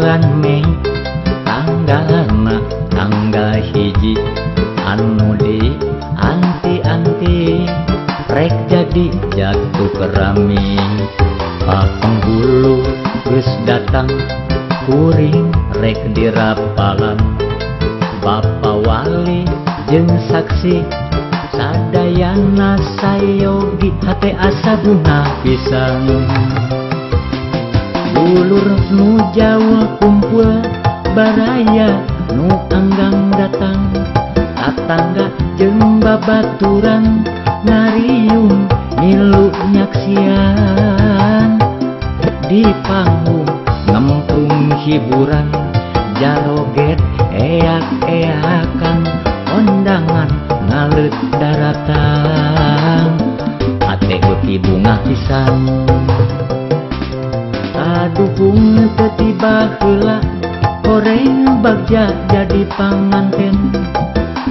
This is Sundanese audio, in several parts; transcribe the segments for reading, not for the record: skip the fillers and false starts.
bulan Mei tanggalna tanggal 1 anu di anti-anti rek jadi jatuh kerami. Pak Penghulu geus datang kuring rek dirapalan, Bapak Wali jeung saksi sadayana sayogi hate asa bungah pisan. Dulur nu jauh kumpul baraya nu anggang datang, tatangga jeung babaturan ngariung milu nyaksian. Di panggung ngemprung hiburan jaroget eak-eakan, kondangan ngaleut daratang hate beuki bungah pisan. Kaduhung teu tiba heula horeng bagja jadi panganten,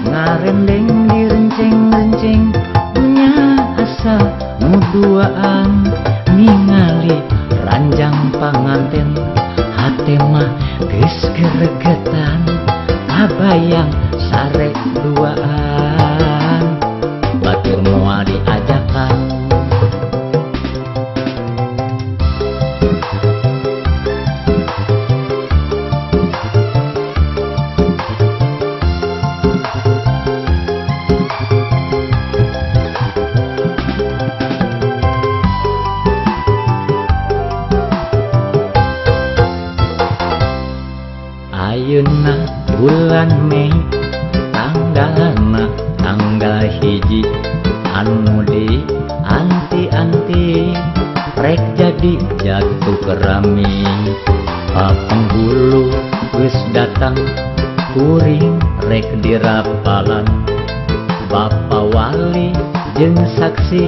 ngarendeng direnceng-renceng dunya asa nu duaan. Ningali ranjang panganten hate mah geus geregetan, kabayang sare duaan batur moal diajakan. Ayeuna bulan Mei tanggalna tanggal 1 anu di anti-anti rek jadi jatuh kerami. Pak Penghulu geus datang kuring rek dirapalan, Bapak Wali jeung saksi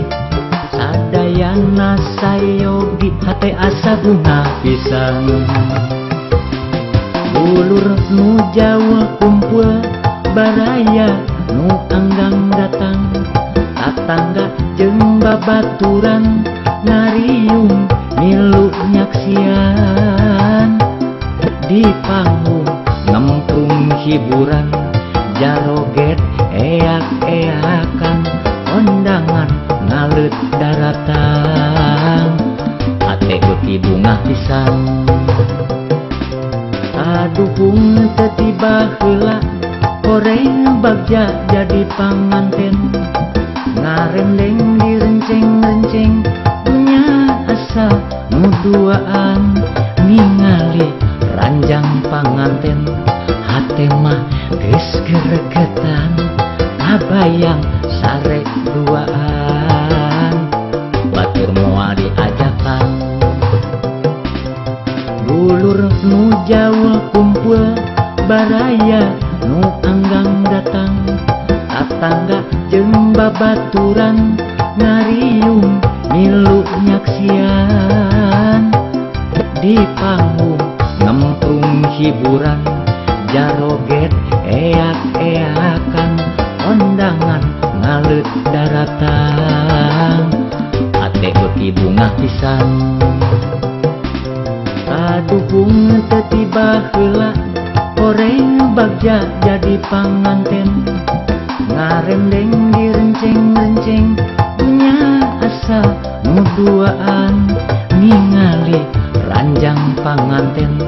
sadayana sayogi hate asa bungah pisan. Dulur nu jauh kumpul baraya nu anggang datang, tatangga jeung babaturan ngariung milu nyaksian. Di panggung ngemprung hiburan jaroget eak-eakan, kondangan ngaleut daratang hate beuki bungah pisan. Kaduhung teu tiba heula horeng bagja jadi panganten, ngarendeng direnceng-renceng dunya asa nu duaan. Ningali ranjang panganten hate mah geus geregetan, kabayang sare duaan batur moal diajakan. Dulur nu jauh kumpul baraya nu anggang datang, tatangga jeung babaturan ngariung milu nyaksian. Di panggung ngemprung hiburan jaroget eak-eakan, kondangan ngaleut daratang hate beuki bungah pisan. Kaduhung teu tiba heula horeng bagja jadi panganten, ngarendeng direnceng-renceng dunya asa nu duaan. Ningali ranjang panganten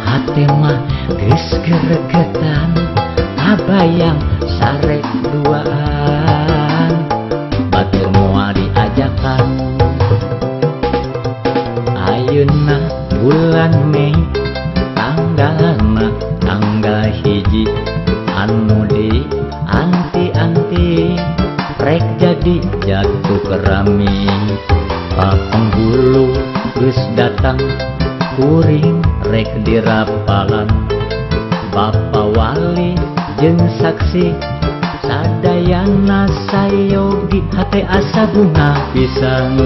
hate mah geus geregetan, kabayang sare duaan batur moal diajakan. Ayeuna bulan Mei tanggalna tanggal 1 anu di anti-anti rek jadi jatuh kerami. Pak Penghulu geus datang kuring rek dirapalan, Bapak Wali jeung saksi sadayana sayogi hate asa bungah pisan.